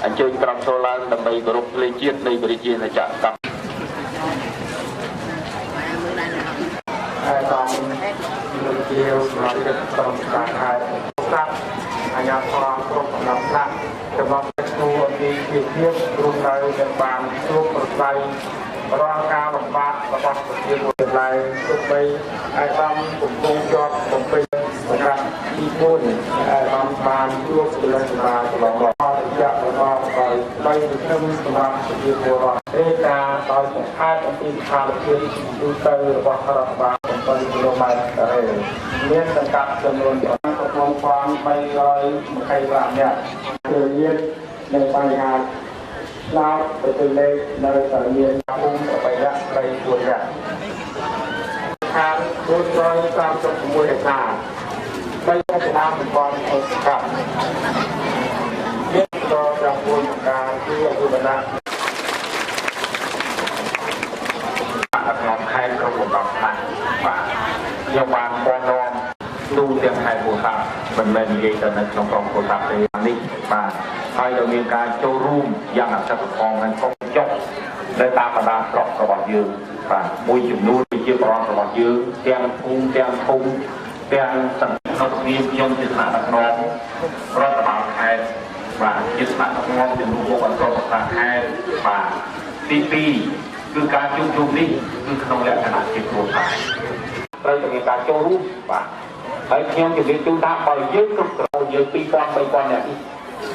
អញ្ជើញក្រោកឈរឡើងដើម្បីគោរពភ្លេងជាតិនៃប្រជាណាចក្រកម្ពុជា ហើយតាមលោកជាសមាជិកក្រុមការខេត្តស្រាប់អាជ្ញាធរគ្រប់កំណត់ថ្នាក់ចំណុចគួរអំពីជីវភាពរស់នៅនិងបានជួបប្រស្រ័យរាល់ការលំបាករបស់ប្រជាពលរដ្ឋឡើយទោះបីអាយដាមកំពុងជាប់បំពេញសម្រាប់ទី4អាយដាមបានជួបចំណុចសម្រាប់កន្លងមករយៈរបស់ដោយបីត្រឹមសម្រាប់ប្រជាពលរដ្ឋរាយការណ៍ដោយសង្ខេបអំពីស្ថានភាពទូទៅរបស់រដ្ឋបាល7គីឡូម៉ែត្រការ៉េមានសង្កាត់ចំនួន9325នាក់គឺមាននៅបញ្ហាឆ្នោតប្រទេសលេខនៅតែមានភូមិ8នាក់ស្រី4នាក់ខាង436ហិកតា3ឆ្នាំ1000អស្កាត់មានដល់9ប្រការគឺអយុវណៈ ក្នុងខេត្តគ្រប់លំដាប់ថ្នាក់បាទខ្ញុំបានពណ៌នាំទូទាំងខេត្តពោធិ៍សាត់មិនមែននិយាយតែនៅក្នុងក្រុងពោធិ៍សាត់ទេនេះបាទហើយដែលមានការចូលរួមយ៉ាងអសិរផងនិងកុំចុះនៅតាមបណ្ដាស្រុករបស់យើងបាទមួយចំនួនជាប្រព័ន្ធរបស់យើងទាំងភូមិទាំងឃុំទាំងសង្គមក្នុងនាមខ្ញុំជាថ្នាក់ដឹកនាំរដ្ឋបាលខេត្តបាទជាថ្នាក់ដឹកនាំជំនួសមុខអន្តរប្រខេត្តបាទទី2គឺការជួបជុំនេះគឺក្នុងលក្ខណៈជាគ្រួសារត្រូវតែមានការចូលរួមបាទហើយខ្ញុំជម្រាបជូនថាបើយើងគ្រប់គ្រងយើង2000 3000នាក់នេះ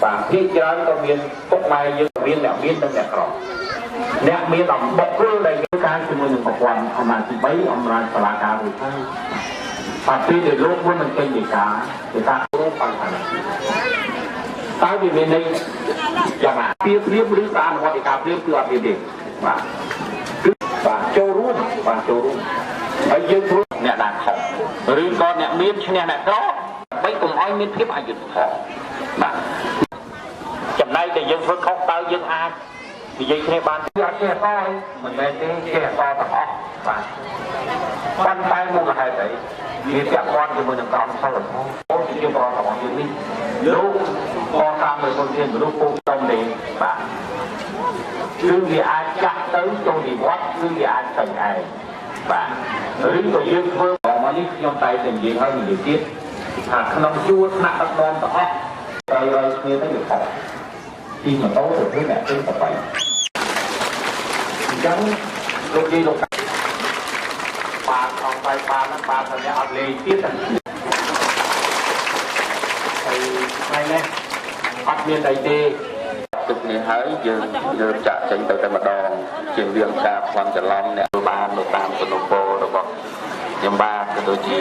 បាទភាគច្រើនក៏មានពុកម៉ែយើងមានអ្នកមាននិងអ្នកក្រអ្នកមានអំបុកគ្លដែលយើងការជាមួយនឹងប្រព័ន្ធអំណាចទី3អំណាចសាលាការរួចហើយបាទពេលដែលលោកមុននឹងចេញដីកាដីការូបបញ្ហានេះតើវាមានន័យយ៉ាងណាពីព្រាមឬការអនុវត្តដីកាព្រាមគឺអត់មានទេបាទគឺបាទចូលរួមបាទចូលរួមហើយយើងធ្វើអ្នកណាខុសឬក៏អ្នកមានឈ្នះអ្នកក្រដើម្បីកុំឲ្យមានភាពអយុត្តិធម៌បាទចំណែកដែលយើងធ្វើខុសតើយើងអាចនិយាយគ្នាបានគឺអត់ចេះអត់មិនមែនទេចេះអត់ទាំងអស់បាទប៉ុន្តែមូលហេតុអីវាពាក់ព័ន្ធជាមួយនឹងក្រមសីលធម៌អូជាប្រព័ន្ធរបស់យើងនេះលោកកសាងដោយគុណធានមនុស្សពូតំទេបាទគឺវាអាចចាក់ទៅចូលនិវត្តន៍គឺវាអាចទៅឯងបាទឬក៏យើងធ្វើមកនេះខ្ញុំតែតែនិយាយហើយនិយាយទៀតថាក្នុងជួរថ្នាក់ដឹកនាំទាំងអស់ត្រូវឲ្យគ្នាទៅវាខុសទីម៉ូតូទៅធ្វើអ្នកទៅទៅបីអញ្ចឹងលោកយាយលោកបានអងបាយបានហ្នឹងបានតែអ្នកអត់លេងទៀតហើយថ្ងៃនេះអត់មានអីទេ ទុកនេះហើយយើងយើងចាក់ចេញទៅតែម្ដងជាវៀងការប្លន់ច្រឡំអ្នកបាននៅតាមសំណពររបស់ខ្ញុំបាទក៏ដូចជា